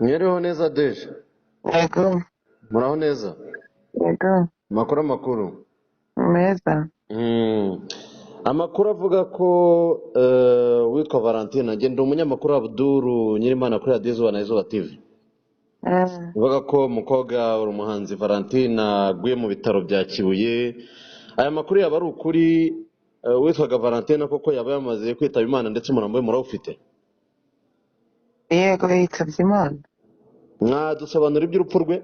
Mwiriho neza Deje? Yego. Muraho neza? Yego. Amakuru, amakuru? Meza. Amakuru avuga ko witwa Valentine, njye ndi umunyamakuru Abdul Nyirimana kuri Radiyo Izuba na Izuba TV. Uvuga ko umukobwa uri umuhanzi Valentine aguye mu bitaro bya Kibuye. Aya makuru yaba ari ukuri? Witwaga Valentine koko yaba yamaze kwitaba Imana, ndetse umurambo we murawufite? Yego, yitabye Imana. Mwadusobanura iby'urupfu rwe?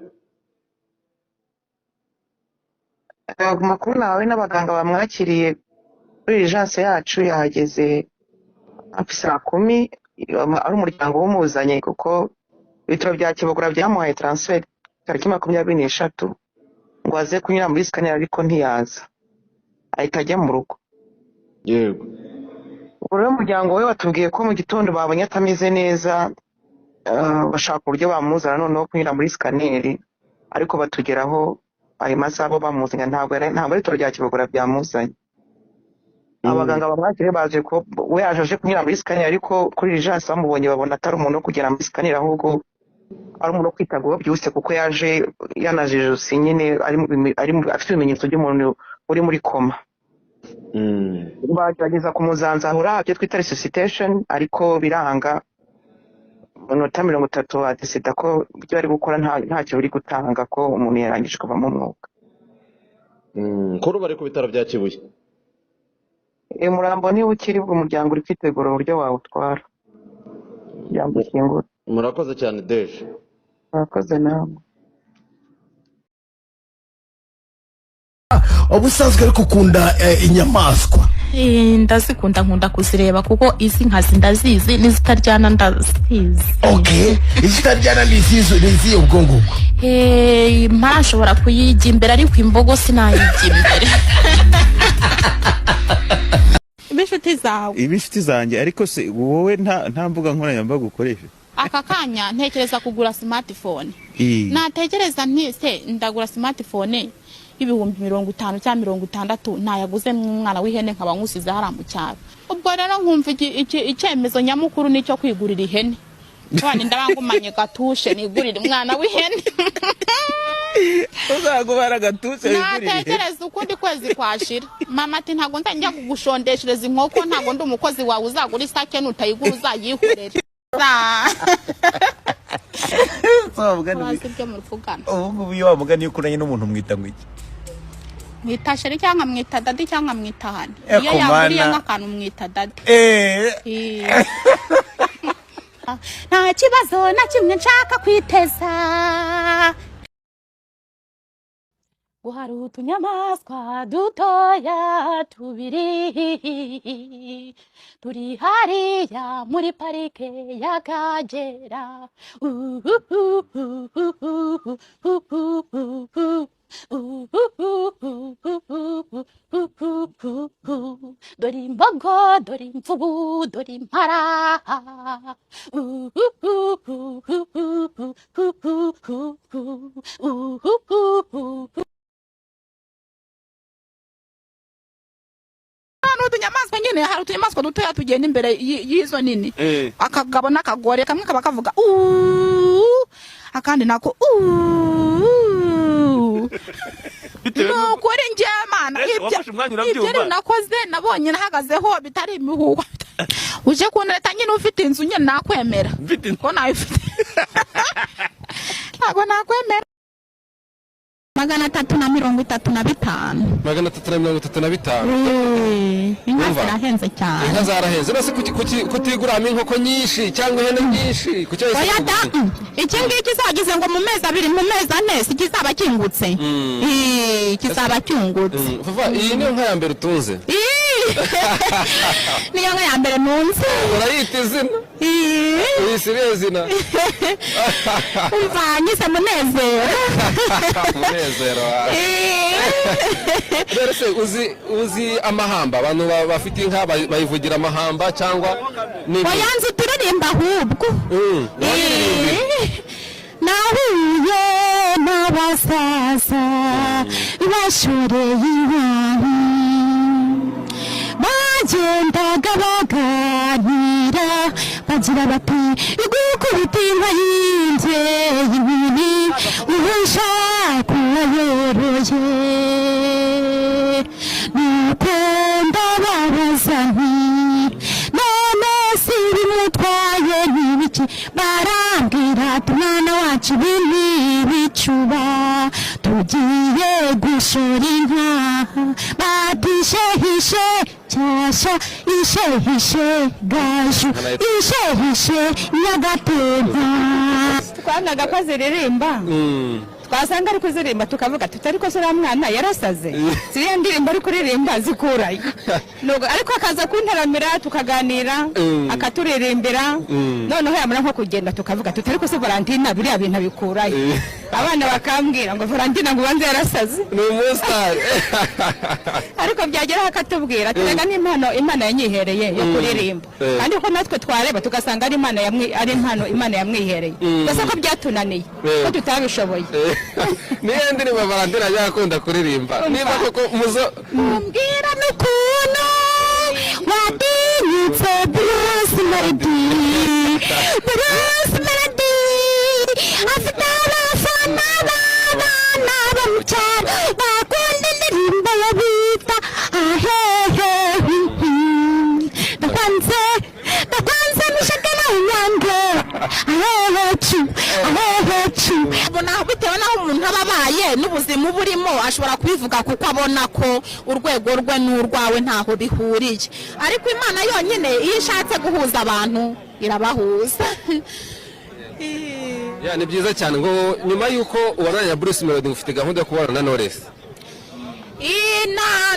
Ku makuru nawe n'abaganga bamwakiriye kuri urgence yacu, yahageze hafi saa 10, ari umuryango wumuzanye, kuko ibitaro bya Kibogora byamuhaye transfer tariki 23 ngo aze kunyura muri scanner, ariko ntiyaza, ahita ajya mu rugo. Ubwo rero umuryango we watubwiye ko mu gitondo babonye atameze neza, bashaka uburyo bamuzana noneho kunyura muri scanner, ariko batugeraho ayo masaha bo bamuzanye ntabwo ari ibitaro bya Kibogora byamuzanye. Abaganga bamwakiriye baje ko we yaje aje kunyura muri scanner, ariko kuri urgence bamubonye babona atari umuntu wo kugera muri scanner, ahubwo ari umuntu wo kwitabwaho byihuse, kuko yaje yanaje ijosi nyine afite ibimenyetso by'umuntu uri muri koma. Bagerageza kumuzanzahura, ibyo twita resuscitation, ariko biranga. Mu minota 30 badesida ko ibyo bari gukora ntacyo biri gutanga, ko umuntu yarangije kuvamo umwuka. Kuri ubu ari ku bitaro bya Kibuye? Uyu murambo niba ukiri, ubwo umuryango uri kwitegura uburyo wawutwara kugira ngo ushyingure. Murakoze cyane, Deje. Murakoze namwe. Ubusanzwe ariko ukunda inyamaswa? Ndazikunda, nkunda kuzireba, kuko izi nkazi ndazizi, n'izitaryana ndazizi. Okay, izitaryana ni izizo, ni izihe ubwo ngubwo? Impara nshobora kuyijya imbere, ariko imbogo sinayijya imbere. B'inshuti zawe? Iba inshuti zanjye, ariko se wowe nta mbuga nkoranyambaga ukoresha? Aka kanya ntekereza kugura smartphone. Natekereza nti: se ndagura smartphone y'50,000 cyangwa 60,000, nayaguze umwana w'ihene nkaba nkusize hariya mu cyaro? Ubwo rero nkumva icyemezo nyamukuru ni icyo kwigurira ihene. None ndabangumanye gatushe nigurire umwana w'ihene. Uzagubara agatutse wigurire ihene. Natekereza ukundi kwezi kwashira, mama ati: ntabwo nzajya kugushondeshereza inkoko, ntabwo ndi umukozi wawe, uzagura isake, nutayigura uzayihorere. So, mugani Bazi ibyo muvugana. Ubu ngubu iyo wa mugani, iyo ukuranye n'umuntu mwita ngo iki? Mwita chéri, cyangwa mwita daddy, cyangwa mwita honey. Eh, Iyo kumana. yaguriye nk'akantu mwita daddy. Nta kibazo na kimwe nshaka kwiteza. Ngo hari utunyamaswa dutoya tubiri turi hariya muri parike y'Akagera. Dore imbogo, dore imvubu, dore impara. Ni utunyamaswa nyine, hari utunyamaswa dutoya tugenda imbere y'izo nini. Akagabo n'akagore, kamwe kaba kavuga uuu, akandi nako uuu. Bitewe Ni ukuri njyewe Mana, Ese wafashe umwanya ibyo urabyumva? rero nakoze nabonye nahagazeho bitari imihuha. Uje kuntereta nyine ufite inzu nyine nakwemera. Mfite inzu. Ko nawe ufite, ntabwo nakwemera. 335. 335. Inka Umva. zirahenze cyane. Inka zarahenze. None se kuki kutiguramo inkoko nyinshi cyangwa ihene nyinshi? Kuki wahisemo Oya da. kugura inka? Iki ngiki zagize ngo mu mezi 2, mu mezi 4 si kizaba cyungutse. Kizaba cyungutse. Vava, iyi niyo nka ya mbere utunze? Niyo nka ya mbere ntunze. Urayita izina? Uyise irihe zina? Umva, nyise Munezero. Munezero wawe. Rero se uzi amahamba? Abantu bafite inka bayivugira amahamba cyangwa ni Oya, nzi turirimba ahubwo. Wayiririmbira. Nahuye n'abasaza bashoreye inka, bagendaga baganira. Bagira bati igukubita inka y'imbyeyi inkoni ushaka uwayoroye. Nuko ndababaza nti none si bimutwaye n'ibiki? Barambwira ati umwana wacu ibi ni ibicuba, tugiye gushora inka. Batishehishe cyasha ishehishe gaju ishehishe nyagatemba. Twangaga ko ziririmba, twasanga ari kuzirimba tukavuga tuti ariko se uriya mwana yarasaze, ziriya ndirimbo ari kuririmba zikurayo? Nuko ariko akaza kuntaramira tukaganira, akaturirimbira, noneho yamara nko kugenda tukavuga tuti ariko se Valentina biriya bintu abikurayo? Abana bakambwira ngo Valentina ngo ubanze yarasaze. Ni umusitari. Ariko byageraho akatubwira turega n'impano Imana yanyihereye yo kuririmba. Kandi ko natwe twareba tugasanga ari impano ari impano Imana yamwihereye, mbese ko byatunaniye, ko tutabishoboye. Niyo ndirimbo Valentina ajya akunda kuririmba niba koko muzo? Mbwira n'ukuntu watinyutse Bruce Melody. Bruce Melody afite abafana b'abana bo mu cyaro bakunda indirimbo yo bita ahehe. Ndakwanze, ndakwanze, mushaka nawe unyange, ahehe cu, ahehe cu. Ubona bitewe n'aho umuntu aba abaye n'ubuzima uba urimo, ashobora kubivuga kuko abona ko urwego rwe n'urwawe ntaho bihuriye. Ariko Imana yonyine iyo ishatse guhuza abantu irabahuza. Ya, ni byiza cyane ngo nyuma y'uko ubonanye na Bruce Melody ufite gahunda yo kubana na Knowless.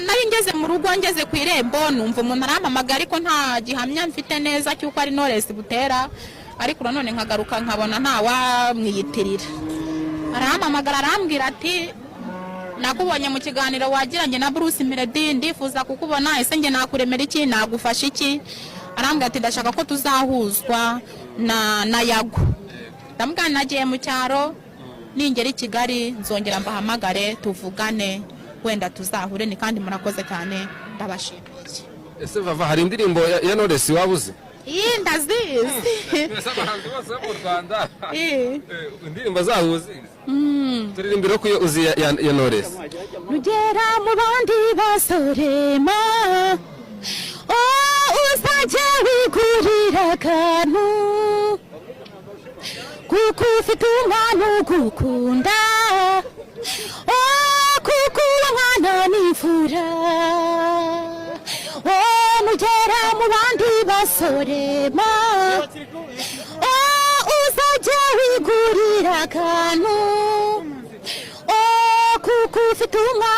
Nari ngeze mu rugo, ngeze ku irembo, numva umuntu arampamagaye, ariko nta gihamya mfite neza cy'uko ari Knowless Butera. Ariko nanone nkagaruka nkabona ntawamwiyitirira. Arampamagara arambwira ati nakubonye mu kiganiro wagiranye na Bruce Melody, ndifuza kukubona. Ese njye nakuremera iki, nagufasha iki? Arambwira ati ndashaka ko tuzahuzwa na Yago. Ndamubwira nagiye mu cyaro, ningera i Kigali nzongera mbahamagare tuvugane, wenda tuzahure. Ni kandi murakoze cyane, ndabashimiye. Ese Vava, hari indirimbo ya Knowless waba uzi? Iyi ndazizi. Mbese abahanzi bose bo mu Rwanda Eh. indirimbo zabo uzizi? Turirimbire ko iyo uzi ya Knowless. Nugera mu bandi basore ma, oh, uzajya wigurira akantu kuko ufite umwana ugukunda, oh, kuko uwo mwana ni imfura. Oh, nugera mu bandi basore ma, oh, uzajya wigurira akantu, oh, kuko ufite umwana.